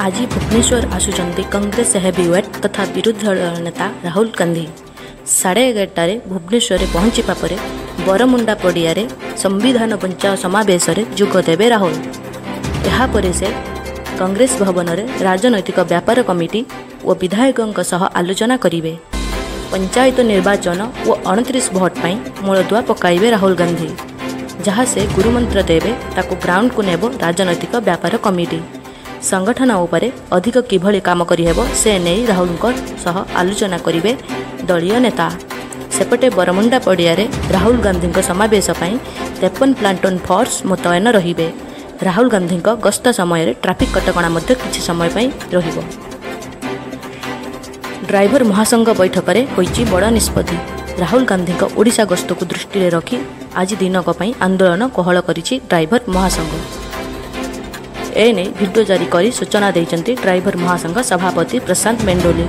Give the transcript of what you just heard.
ଆଜି ଭୁବନେଶ୍ୱର ଆସୁଛନ୍ତି କଂଗ୍ରେସ ହେଭିୱେଟ୍ ତଥା ବିରୋଧୀ ଦଳ ନେତା ରାହୁଲ ଗାନ୍ଧୀ। 11:30ରେ ଭୁବନେଶ୍ୱରରେ ପହଞ୍ଚିବା ପରେ ବରମୁଣ୍ଡା ପଡ଼ିଆରେ ସମ୍ବିଧାନ ବଞ୍ଚାଅ ସମାବେଶରେ ଯୋଗ ଦେବେ ରାହୁଲ। ଏହାପରେ ସେ କଂଗ୍ରେସ ଭବନରେ ରାଜନୈତିକ ବ୍ୟାପାର କମିଟି ଓ ବିଧାୟକଙ୍କ ସହ ଆଲୋଚନା କରିବେ। ପଞ୍ଚାୟତ ନିର୍ବାଚନ ଓ 29 ଭୋଟ ପାଇଁ ମୂଳଦୁଆ ପକାଇବେ ରାହୁଲ ଗାନ୍ଧୀ। ଯାହା ସେ ଗୁରୁମନ୍ତ୍ର ଦେବେ, ତାକୁ ଗ୍ରାଉଣ୍ଡକୁ ନେବ ରାଜନୈତିକ ବ୍ୟାପାର କମିଟି। ସଂଗଠନ ଉପରେ ଅଧିକ କିଭଳି କାମ କରିହେବ, ସେ ନେଇ ରାହୁଲଙ୍କ ସହ ଆଲୋଚନା କରିବେ ଦଳୀୟ ନେତା। ସେପଟେ ବରମୁଣ୍ଡା ପଡ଼ିଆରେ ରାହୁଲ ଗାନ୍ଧୀଙ୍କ ସମାବେଶ ପାଇଁ 53 ପ୍ଲାଟୁନ୍ ଫୋର୍ସ ମୁତୟନ ରହିବେ। ରାହୁଲ ଗାନ୍ଧୀଙ୍କ ଗସ୍ତ ସମୟରେ ଟ୍ରାଫିକ୍ କଟକଣା ମଧ୍ୟ କିଛି ସମୟ ପାଇଁ ରହିବ। ଡ୍ରାଇଭର ମହାସଂଘ ବୈଠକରେ ହୋଇଛି ବଡ଼ ନିଷ୍ପତ୍ତି। ରାହୁଲ ଗାନ୍ଧୀଙ୍କ ଓଡ଼ିଶା ଗସ୍ତକୁ ଦୃଷ୍ଟିରେ ରଖି ଆଜି ଦିନକ ପାଇଁ ଆନ୍ଦୋଳନ କୋହଳ କରିଛି ଡ୍ରାଇଭର ମହାସଂଘ। ଏନେଇ ଭିଡିଓ ଜାରି କରି ସୂଚନା ଦେଇଛନ୍ତି ଡ୍ରାଇଭର ମହାସଂଘ ସଭାପତି ପ୍ରଶାନ୍ତ ମେଣ୍ଡୋଲି।